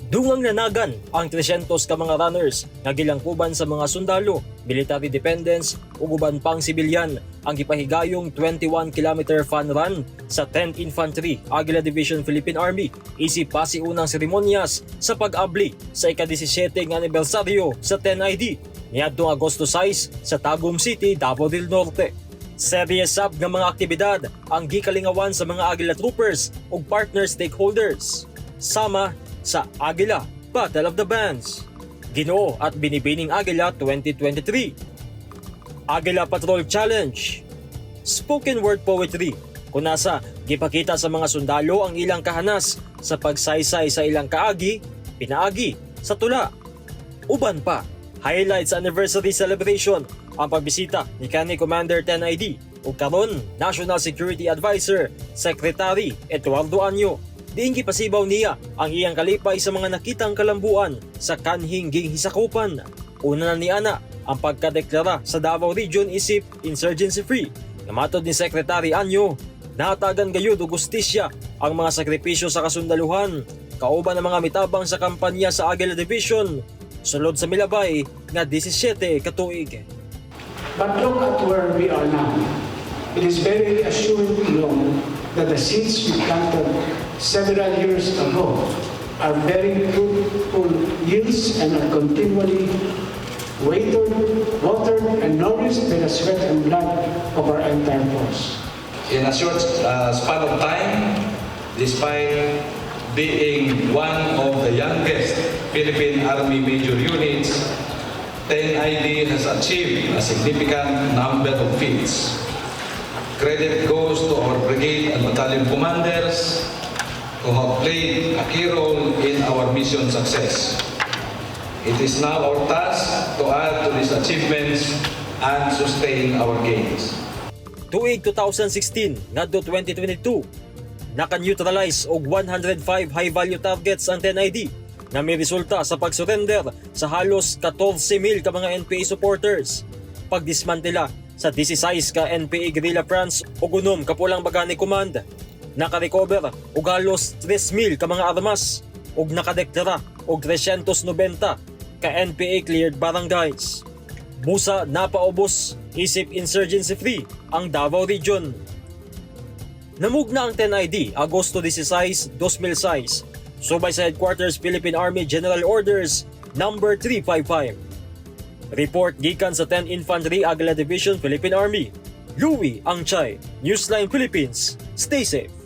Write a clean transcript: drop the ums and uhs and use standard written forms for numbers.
Dungang nanagan ang 300 ka mga runners nga gilangkuban sa mga sundalo, military dependents ug uban pang sibilyan ang gipahigayong 21 km fun run sa 10th Infantry Aguila Division Philippine Army isip pasiunang seremonyas sa pag-abli sa ika-17 nga anibersaryo sa 10ID niadtong Agosto 6 sa Tagum City, Davao del Norte. Serye sab nga mga aktibidad ang gikalingawan sa mga Aguila troopers ug partner stakeholders. Sama sa Aguila Battle of the Bands, Ginoo at Binibining Aguila 2023, Aguila Patrol Challenge, Spoken Word Poetry, kunasa gipakita sa mga sundalo ang ilang kahanas sa pagsaysay sa ilang kaagi, pinaagi, sa tula. Uban pa, highlights anniversary celebration ang pagbisita ni Kani Commander 10ID ug karon National Security Advisor Secretary Eduardo Anyo. Diin gipasibaw niya ang iyang kalipay sa mga nakitang kalambuan sa kanhing ginghisakupan. Una na ni ana ang pagkadeklara sa Davao Region isip insurgency-free. Namatod ni Secretary Anyo, natagan gayud og gustisya ang mga sakripisyo sa kasundaluhan, kauban ang mga mitabang sa kampanya sa Aguila Division, sulod sa milabay nga 17 katuig. But look at where we are now. It is very assuring to know that the seeds we planted several years ago are bearing fruitful yields and are continually watered and nourished by the sweat and blood of our entire force. In a short span of time, despite being one of the youngest Philippine Army major units, 10ID has achieved a significant number of feats. Credit goes to our brigade and battalion commanders who have played a key role in our mission success. It is now our task to add to these achievements and sustain our gains. Tuig 2016 ngadto 2022, naka-neutralize og 105 high-value targets ang 10ID na may resulta sa pag-surrender sa halos 14,000 ka mga NPA supporters. Pagdismantela sa 16 ka NPA guerrilla fronts o gunom kapulang bagani command, naka-recover og halos 3,000 ka mga armas ug nakadeklara og 390 ka NPA cleared barangays. Busa napaubos isip insurgency-free ang Davao Region. Namugna ang 10ID Agosto 16, 2006 subay sa Headquarters Philippine Army General Orders number 355. Report gikan sa 10th Infantry Aguila Division Philippine Army. Louie Angchay, Newsline Philippines. Stay safe.